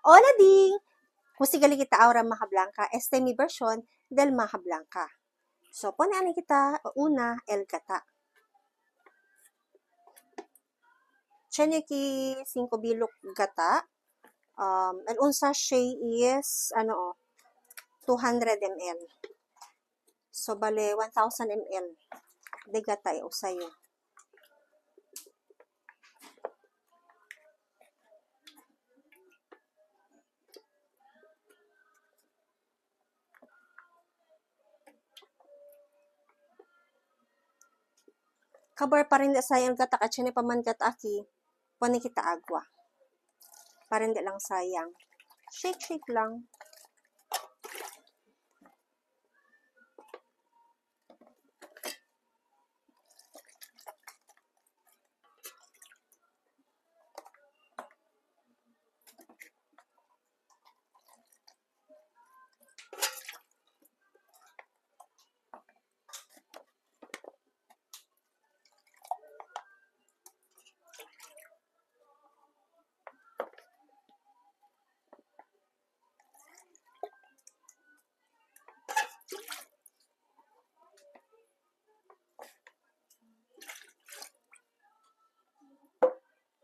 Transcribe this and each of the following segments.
Hola ding! Kusigali kita aura maja blanca. Esta es mi versión del maja blanca. So, pone ani kita una el gata. Tiene ki 5 bilok gata. El un sachet is 200 ml. So, bale 1000 ml de gata e usayo. Kabar pa rin na sayang gata ka chene paman gata aki, pone kita agwa. Para hindi lang sayang. Shake, shake lang.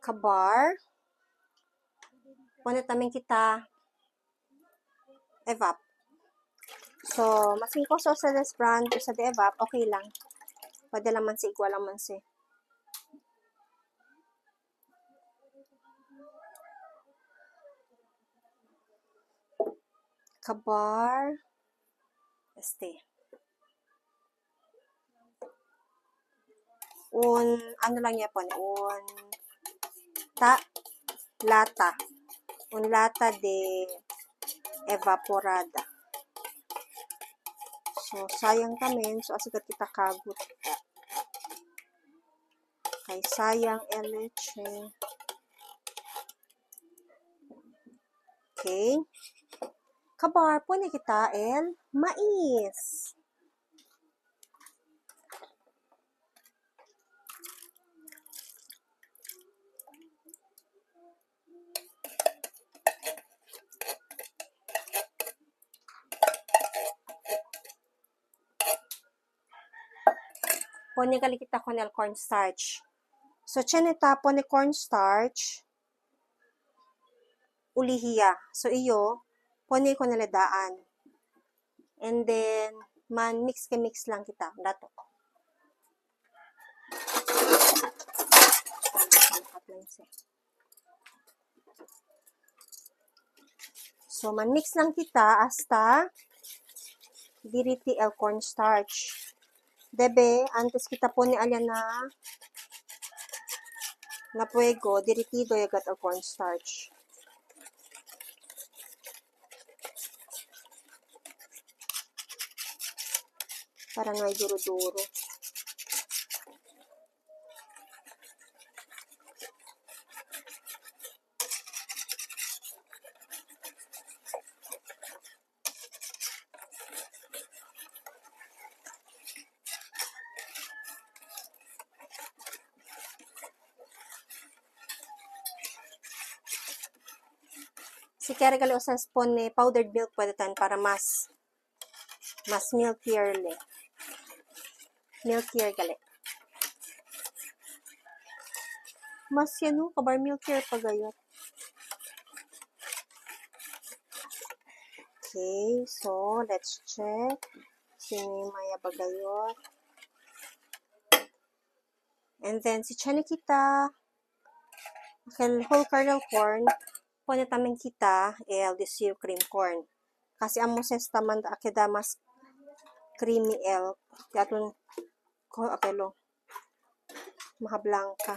Kabar, pone tamen kita evap. So, masing ko sa this brand sa de evap, okay lang. Pwede lang man si, igual lang man si. Kabar, este. Un, ano lang niya po, un ta, lata. Un lata de evaporada. So, sayang kami. So, asigat kita kagut. Kay sayang el leche. Okay. Kabar, pone kita el mais. Pone gali kita con el cornstarch. So, cheneta pone cornstarch, ulihiya. So, iyo, pone ko naladaan. And then, man, mix ke mix lang kita. Dato. So, man, mix lang kita hasta diriti el cornstarch. Debe, antes kita pone alya na fuego, diritido yagat el cornstarch. Para no hay duro-duro. Si quiere que le usas pone powdered milk pwede tan para mas milkier le. Milkier gali. Mas yan o, kabar milkier pa gayot. Okay, so let's check. Sino yung maya bagayot? And then si Chenikita, whole kernel corn, pone tamen kita el deseo cream corn. Kasi amo sesta man akeda mas creamy el yaton ko akelo maja blanca.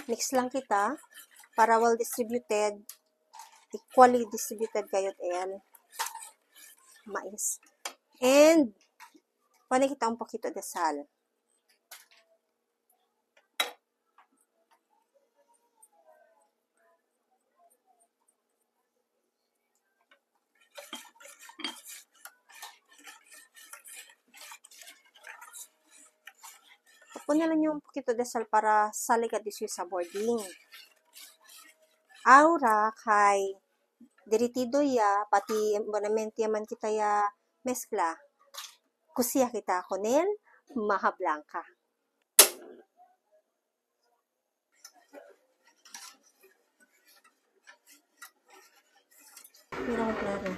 Mix lang kita para well distributed, equally distributed gayot el mais. And pone kita un poquito de sal. Ponele un poquito de sal para salga de su sabor din. Ahora kay derretido ya, pati buenamente man kita ya mezcla. Kusiya kita con el maja blanca. Pero claro.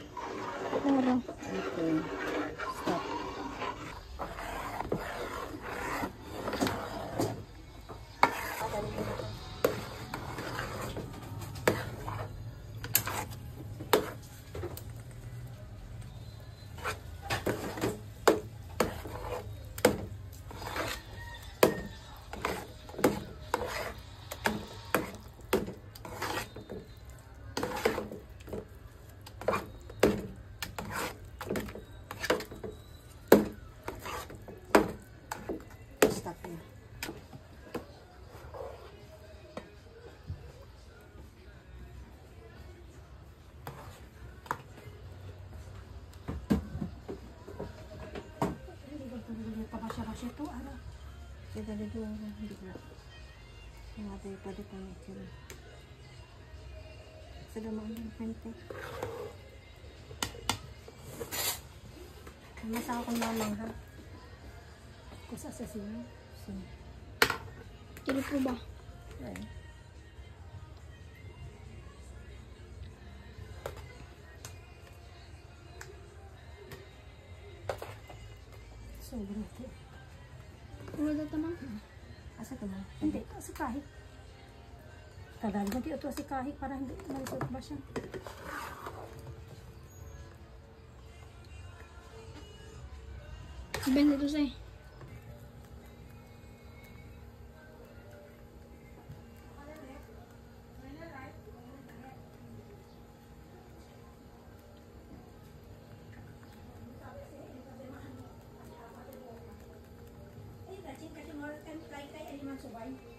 Claro. Okay. Stop. Stop na. Hindi ko talaga pabasya-basya ito. Ano? Kaya dali doon, hindi na. Kaya tayo pwede pang ikil. Sa gamaan ng frente. Masa ako mamang ha. Kusa sa sino? Sí. ¿Quieres probar? Ay. Sobra ito. Wala tamang. Asa to mo? Hindi, ito si kahit. Tagal, hindi ito si kahit para hindi malisot ba siya. Ben, ito sa'yo. Ay, rajin kasi mo kay kay aliman subay.